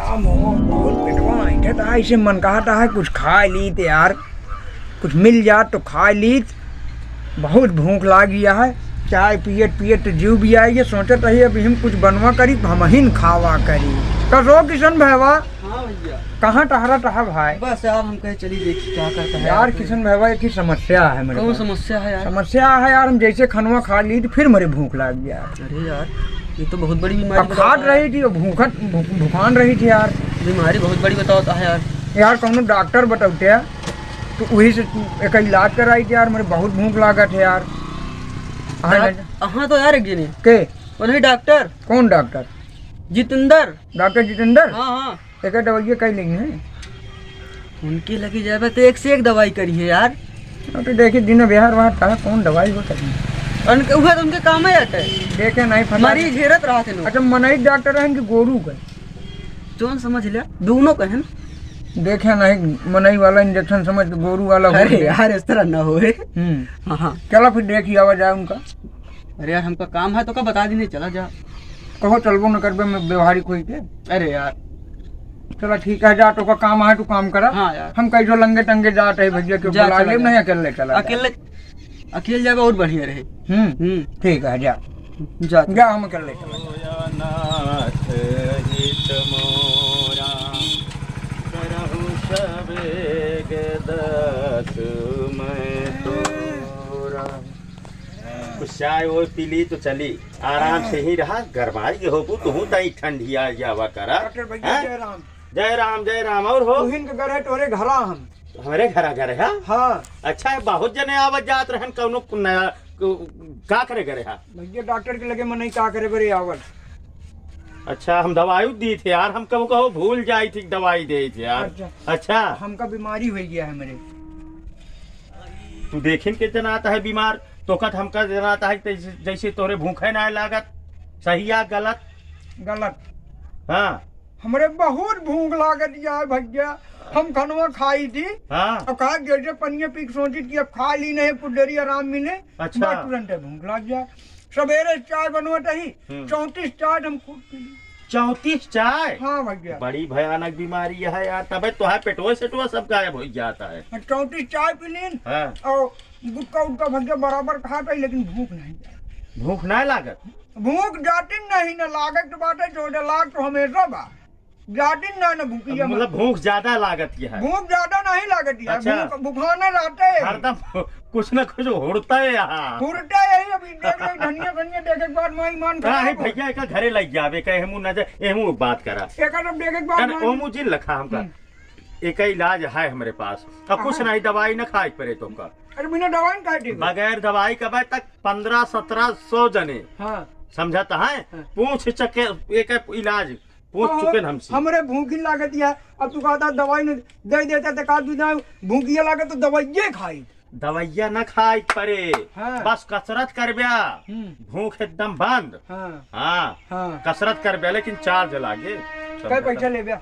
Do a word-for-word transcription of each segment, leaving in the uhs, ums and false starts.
अब बहुत पेटवा ऐंठत है, इसे मन कहता है कुछ खा लीत यार, कुछ मिल जात तो खा लीत। बहुत भूख लागी है, चाय पियत पियत तो जीव भी आई है। सोचत रही अभी हम कुछ बनवा करी, हमहिन खावा करी। कसो किशन भैया, हाँ भैया। कहाँ टहरत है भाई? बस यार, हम कहे चली देखी क्या करता है यार। किशन भैया, एक ही समस्या है मेरे कौन पास। समस्या है यार? समस्या है यार, हम जैसे खनवा खा ली तो फिर मेरे भूख लाग गया। अरे यार, ये तो बहुत बड़ी बीमारी अब बता खात रहा है। रही थी, वो भूखत, भू-, भूखान रही थी यार। बीमारी बहुत बड़ी बतावत है यार। यार, कौनो डॉक्टर बतौते हैं, तो वही से एक इलाज कराई थी यार, मेरे बहुत भूख लागत है यार। हाँ, डॉक-, हाँ, तो यार, एक जने। के? वो नहीं डॉक्टर। कौन डॉक्टर? जितेंद्र। डॉक्टर जितेंद्र? हाँ, हाँ। एकर दवाइये कई लेंगे हैं। उनके लगे जाबे तो एक से एक दवाई करी है यार। अब तो देखिए, दिन बिहार वहाँ था, कौन दवाई हो सकी? उनके, उहे तो उनके काम है यार। देखे नहीं, फटा मरीज हेरत रहा थे लोग। अच्छा, मनई डॉक्टर हैं कि गोरू का? जौन समझ ले, दोनों का है ना। देखे नहीं, मनई वाला इंजेक्शन समझ के गोरू वाला हो अरे गया। यार, इस तरह ना होए। हम्म। हाँ, हाँ। चला फिर देखी आवा जाए उनका। अरे यार, हमका काम है तो का बता दी, नहीं चला जा। कहो चलबो न करबे, मैं व्यवहारिक होई के। अरे यार। चला ठीक है, जा, तो का काम है, तू काम करा। हाँ यार। हम कैसो लंगे टंगे जात है भैया, क्यों जा, बुला चला ले जा। नहीं, अकेले चला जा। अकेले, अकेले जाबे और बढ़िया रहे। हम्म। हम्म। ठीक है, जा। जा। जा, हम अकेले चला जा। नाथ हित मोरा, करहु सब एक दस मैं तोरा। कुछ चाय ओय पी ली तो चली, आराम से ही रहा, गरमाई के होबू, तुहू तई ठंडिया जावा करा। डॉक्टर भैया, हैं? जय राम। जय राम, जय राम। और हो? तुहिन के घरे तोरे घरा हम। हमरे घरा घरे, हाँ? हाँ। अच्छा, बहुत जने आवत जात रहन, कौनो नया, क-, का करे घरे, हाँ? भैया, डॉक्टर के लगे मनई का करे बरे आवत। अच्छा, हम दवाई दी थे यार, हम कबो कहो भूल जाई थी, दवाई दे थे यार। अच्छा। अच्छा। हमका बीमारी हो गया है मेरे। तू देखिन के जनाता है बीमार, तोका त हमका जनाता है कि जैसे, जैसे तोरे भूखे ना लागत। सही या गलत? गलत। हाँ। हमरे बहुत भूख लागत या भैया, हम खनवा खाई थी। हाँ। और कहा जैसे पनिया पी के सोची कि अब खा ली नहीं, कुछ देरी आराम मिले। अच्छा। बस तुरंत भूख लाग जाए। सवेरे चाय बनवत ही, हम्म। चौंतीस चाय हम खुद पी ली। चौंतीस चाय? हाँ भैया। बड़ी भयानक बीमारी है यार, तबे तोहार पेटवा सेटवा सब गायब हो जाता है। चौंतीस चाय पी लीन। हाँ। और गुटखा उटखा भैया बराबर खात है, लेकिन भूख नहीं जाए। भूख नहीं लागत? भूख जाती नहीं न लागत बात है, जो लाग तो हमेशा बा। जाती ना न भूखिया मतलब बा। भूख ज्यादा लागत है? भूख ज्यादा नहीं लागत है, अच्छा। भूख, भुखाने रहते हैं। हरदम कुछ ना कुछ हुड़ता है यहाँ। हुड़ता है, अभी देख ले, धनिया, धनिया देखे के बाद माई मान का है खराब हो। भैया, एका घरे लग जावे, कहे हमू ना जाए, हमू बात करा। एका जब देखे के बाद अरे, माई ओमू जिन लखा हमका। हम्म। एक इलाज है हमरे पास। अब कुछ हाँ। नहीं, दवाई ना खाए पड़े तो का। अरे, बिना दवाई ना खाए ठीक हो। बगैर दवाई का भाई तक पन्द्रह सत्रह सौ जने। हाँ। समझाता है? हाँ। पूछ चके एक इलाज। पूछ तो चुके न हमसे। हमरे भूखी लागत है, अब तू कहता दवाई न दे देता तो का तू ना भूखिया लागत तो दवाइये खाई। दवाइया न खाई पड़े, हाँ। बस कसरत करब्या, हम्म। भूख एकदम बंद। हाँ। हाँ। हाँ। कसरत करब्या, लेकिन चार्ज लागे। कै पैसा लेब्या?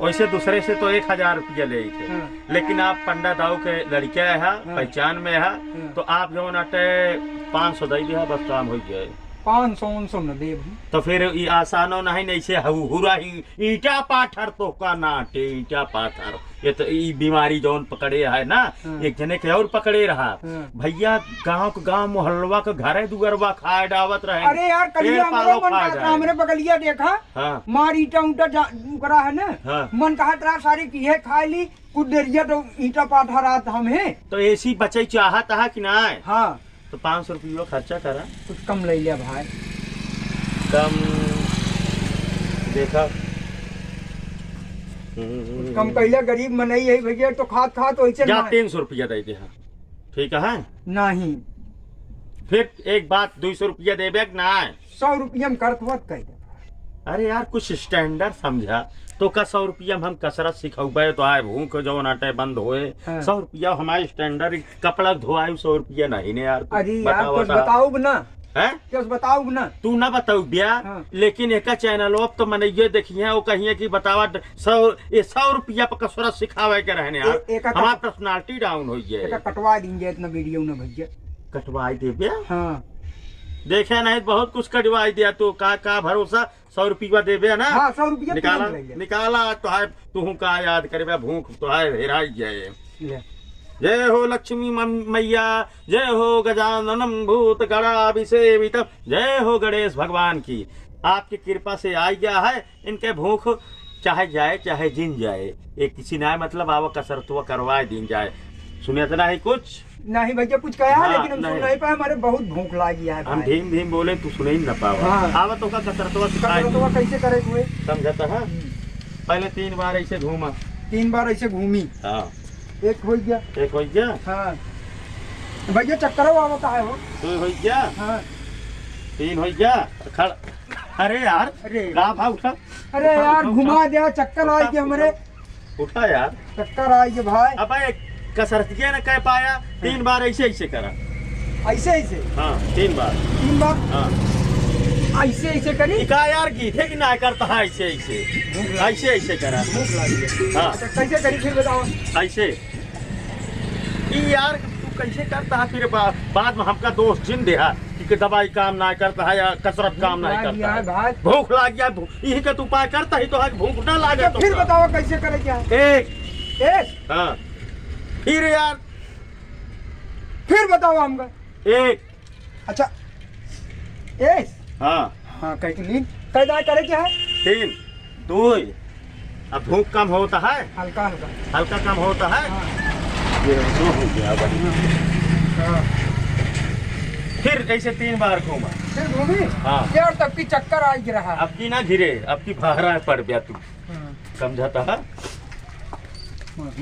वैसे दूसरे से तो एक हजार रुपया ले थे, हाँ। लेकिन आप पंडा दाऊ के लड़के है, हाँ। पहचान में है, हाँ। तो आप जौन अटे पाँच सौ दे दिया, बस काम हो गया। पाँच सौ उन सौ न देब हम। तो फिर ई आसानो नहीं, नहीं से हु-, हुरा ही ईंटा पाथर तो का नाटे, ईंटा पाथर। ये तो ई बीमारी जौन पकड़े है ना, हाँ। एक जने के और पकड़े रहा। हाँ। भैया, गांव के गांव, मोहल्लवा के घरे दुअरवा खाए डावत रहे। अरे यार, कलिया पेड़ हमरो पालो मन खाए करता, जाए। हमरे बगलिया देखा, हाँ। मार ईंटा उंटा जा-, ओकरा है ना, हाँ। मन कहत रहा सारी की है खा ली, कुछ देरिया तो ईंटा पाथर रात हम है। तो ऐसी बचई चाहत है कि ना? हाँ। तो पाँच सौ रुपया खर्चा करा। कुछ कम ले लिया भाई। कम देखा। कुछ कम कैला, गरीब मनई है भैया, तो खात खात वैसे जा ना। तीन सौ रुपया दे दे, हाँ। ठीक है? नहीं। फिर एक बात, दो सौ रुपया देबे कि ना? सौ रुपया में करत हुआ कह दे। अरे यार, कुछ standard समझा। तो का सौ रुपया में हम कसरत सिखौबे तो आए भूख जौन अटे बंद होए। हाँ। सौ रुपया हमारे standard कपड़ा धोआई सौ रुपया नहीं ने यार, तू अरे यार, बतावा कुछ ता। बताओ ना। हैं? कुछ बताओ ना। तू ना बताऊ बिया, हाँ। लेकिन एका channel अब तो मनइये देखिए, वो कहिए कि बतावा ड-, सौ, ये सौ रुपया पर कसरत सिखावे के रहने यार। ए-, एका हमार कस-, personality down होई है। एका कटवा दीजिए इतना video ना भैया। कटवाई देबे? हाँ। देखे नहीं, बहुत कुछ कटवाई दिया तू, का, का भरोसा, सौ रुपया देबे ना? हाँ, सौ रुपया निकाला, तुरंत ले ले। निकाला, तोहार, तुहूँ का याद करबे, भूख तोहार हेराई जाए। ले। जय हो लक्ष्मी मम-, मैया, जय हो गजाननम भूत गणाभिसेवितम, जय हो गणेश भगवान की। आपकी कृपा से आ गया है, इनके भूख चाहे जाए, चाहे जिन जाए, एक किसी ना, मतलब, आवा कसरतवा करवाए दिन जाए। सुने तो नहीं कुछ? नहीं भैया, कुछ कहा, हाँ, लेकिन हम सुन नहीं। नहीं पाए, हमारे बहुत भूख लागी है हम भाई। धीम धीम बोले, तू सुने ही ना पावा। हाँ। आवा तो का कसरतवा सिखाए कसरतवा दी। कैसे करे हुए? समझता है? हम्म। पहले तीन बार ऐसे घूमा। तीन बार ऐसे घूमी। हाँ। एक हो गया। एक हो गया? हाँ। भैया, चक्कर आवता है हो। दो हो गया? हाँ। तीन हो गया? खड़-, अरे यार, अरे। का भाव उठा? अरे उठा, यार, उठा, घुमा उठा। दे, चक्कर उठा, आई के हमरे। उठा, उठा यार। चक्कर आई के भाई। अब एक कसरतिया न कह पाया, तीन बार ऐसे, ऐसे करा। ऐसे, ऐसे? हाँ, तीन बार। तीन बार? हाँ। ऐसे, ऐसे करी? ई का यार, गीत है कि ना करता है ऐसे, ऐसे? भूख लगी। ऐसे, ऐसे करा। भूख लगी है। हाँ। अच्छा, कैसे करी फिर बताओ? ऐसे। ई यार, तू कैसे करता है फिर बा-, बाद में हमका दोष जिन दे है कि, कि दवाई काम ना करता है या कसरत काम भूख नहीं लाग करता गया है। है भाई। भूख लाग गया है, भू-, यही का तू उपाय करता है तो है कि भूख ना लागे अच्छा, तो फिर का? बताओ कैसे करे क्या है? एक। एक? हाँ। फिर यार। फिर बताओ हमका। एक। अच्छा, एस? हाँ। हाँ, कह के लीन। कह दाए करे क्या है? तीन, दो। अब भूख कम होता है? हल्का, हल्का। हल्का कम होता है? हाँ। ये दो हो गया, बढ़िया। हाँ। फिर ऐसे तीन बार घूमा। फिर घूमी? हाँ। यार, तब की चक्कर आ ही रहा। अब की ना घिरे, अब की बहरा पड़ गया तू। हाँ। समझता है? हाँ, हाँ,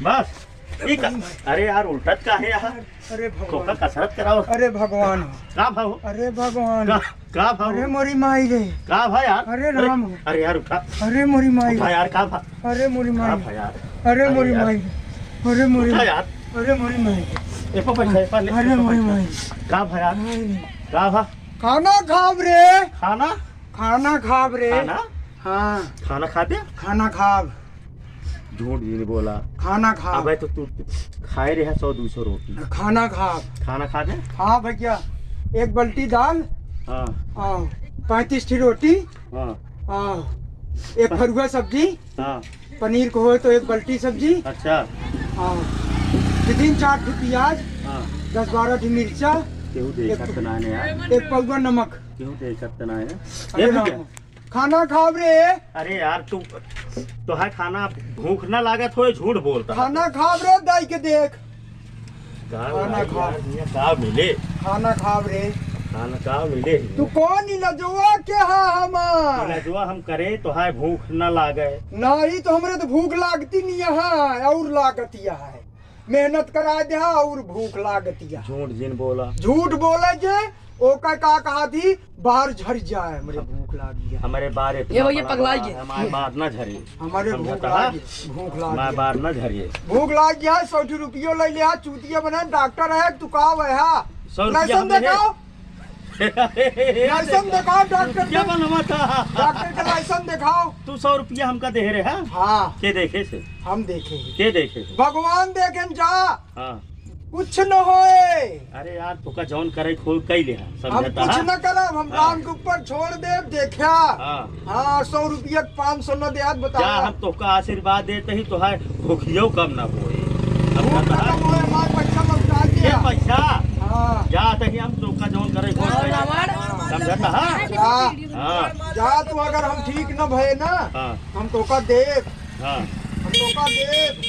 हाँ। बस। ई का, अरे यार, उल्टत का है यार? अरे भगवान। तोका कसरत कराओ। अरे भगवान। का भाव? अरे भगवान। का, का भाव? अरे मोरी माई रे। का भाव यार? अरे राम। अरे यार, उठा। अरे मोरी माई। उठा यार, का भाव? अरे मोरी माई। का भाव यार? अरे मोरी माई। अरे मोरी। उठा यार। अरे मोरी माई। ए, पा पैसा, ए, पा ले। अरे मोरी माई। का भाव यार? माई रे। का भाव? खाना खाब रे। खाना? खाना खाब रे। खाना? हाँ। खाना खाबे? खाना खाब। झूठ भी नहीं बोला। खाना खाब। अबे तो तू खाए रहे सौ दो सौ रोटी। खाना खाब। खाना खाबे? हाँ भैया, एक बाल्टी दाल, हाँ। हाँ, पैंतीस ठी रोटी, हाँ। हाँ, एक फरुआ सब्जी, हाँ। पनीर को हो तो एक बाल्टी सब्जी, अच्छा। हाँ, दो तीन चार ठी प्याज, हाँ। दस बारह ठी मिर्चा, केहू देखत एक, ना है यार। एक पौवा नमक। केहू देखत ना है। अरे ए भैया, राम। खाना खाब रे। अरे यार, तू, तोहार खाना भूख ना लागत होए, झूठ बोलता है। खाना खाब रे, दाई के देख। का खाना भाई खाब। यार, हियाँ का मिले? खाना खाब रे। खाना का मिले हियाँ? तू कौन इलाजवा के हा हमार? इलाजवा हम करे, तोहार भूख ना लागे। नहीं तो हमरे तो भूख लागती नहीं है, और लागत यह है। मेहनत करा दे और भूख लागत यह। झूठ जिन बोला। झूठ बोले जे ओका का कहा थी, बाहर झड़ जाए, हमरे भूख लाग गया। हमरे बारे ए भैया, पगला गया। हमारे बार ना झरे। हमरे भूख लाग गया, भूख लाग गया। हमारे बार ना झरे। भूख लाग गया, सौ रुपयो ले लिया, चूतिया बना, डॉक्टर है, तू का है? सौ रुपया लाइसेंस हम देने। दिखाओ। लाइसेंस दिखाओ, डॉक्टर चूतिया के। बनवा था। डॉक्टर का लाइसेंस दिखाओ। तू सौ रुपया हमका दे रहे, हाँ? हाँ। के देखे से? हम देखे। के देखे से? भगवान देखे जा। हाँ। कुछ न होए। अरे यार, तोका जौन करे खोल कई ले, हम समझता कुछ है? न करब, हम हाँ। राम के ऊपर छोड़ देब, देखा। हाँ। हाँ, सौ रुपया के पाँच सौ न देत, बता। जा, हम तोका आशीर्वाद देते ही तोहार भूखियो कम ना होए। भूख समझता है? खत्म होए, हमार पैसा लौटा ये दिया। पैसा? हाँ। जा, तही हम तोका जौन करे खोल कई ले। समझता है? हाँ। हाँ। जा तू, अगर हम ठीक न भए ना, हाँ। हम तोका देब। हाँ। हम तोका देब।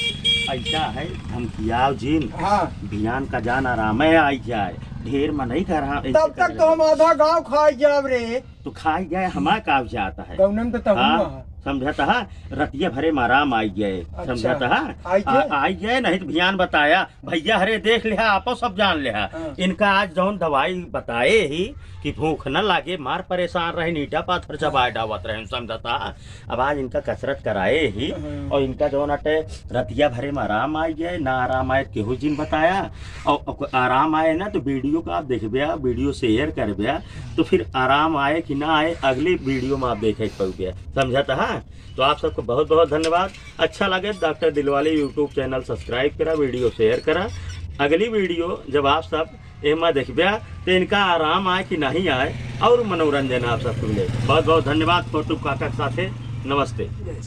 ऐसा है, धमकियाव जिन। हाँ। बिहान का जान आरामे आई जाए, ढेर मनई का रहा, ऐसे तब तक करे तो हम रहे। आधा गाँव खाई जाब रे। तो खाई जाए, हमार का जाता है? गौनम तो तहु हाँ, वहाँ। समझता है, रतिया भरे में आराम आई जाए, अच्छा। समझता है? आई आ, जाए? आई जाए, नहीं तो बिहान बताया, भैया हरे देख लिहा, आपो सब जान लिहा। हाँ। इनका आज जौन दवाई बताए ही कि भूख न लागे, मार परेशान रहे, ईंटा पाथर चबाए डावत रहे, समझता। अब आज इनका कसरत कराए ही हाँ। और इनका जौन अटे रतिया भरे में आराम आई जाए, ना आराम आए केहू जिन बताया। और, और आराम आए ना तो वीडियो का आप देखबे, वीडियो शेयर करबे, तो फिर आराम आए कि ना आए अगले वीडियो में आप देखे के पउबे, समझता है? तो आप सबको बहुत बहुत धन्यवाद। अच्छा लगे डॉक्टर दिलवाले YouTube चैनल सब्सक्राइब करा, वीडियो शेयर करा। अगली वीडियो जब आप सब एमा देखब्या, तो इनका आराम आए कि नहीं आए, और मनोरंजन आप सबके मिले। बहुत बहुत धन्यवाद फोटू काका के साथे। नमस्ते।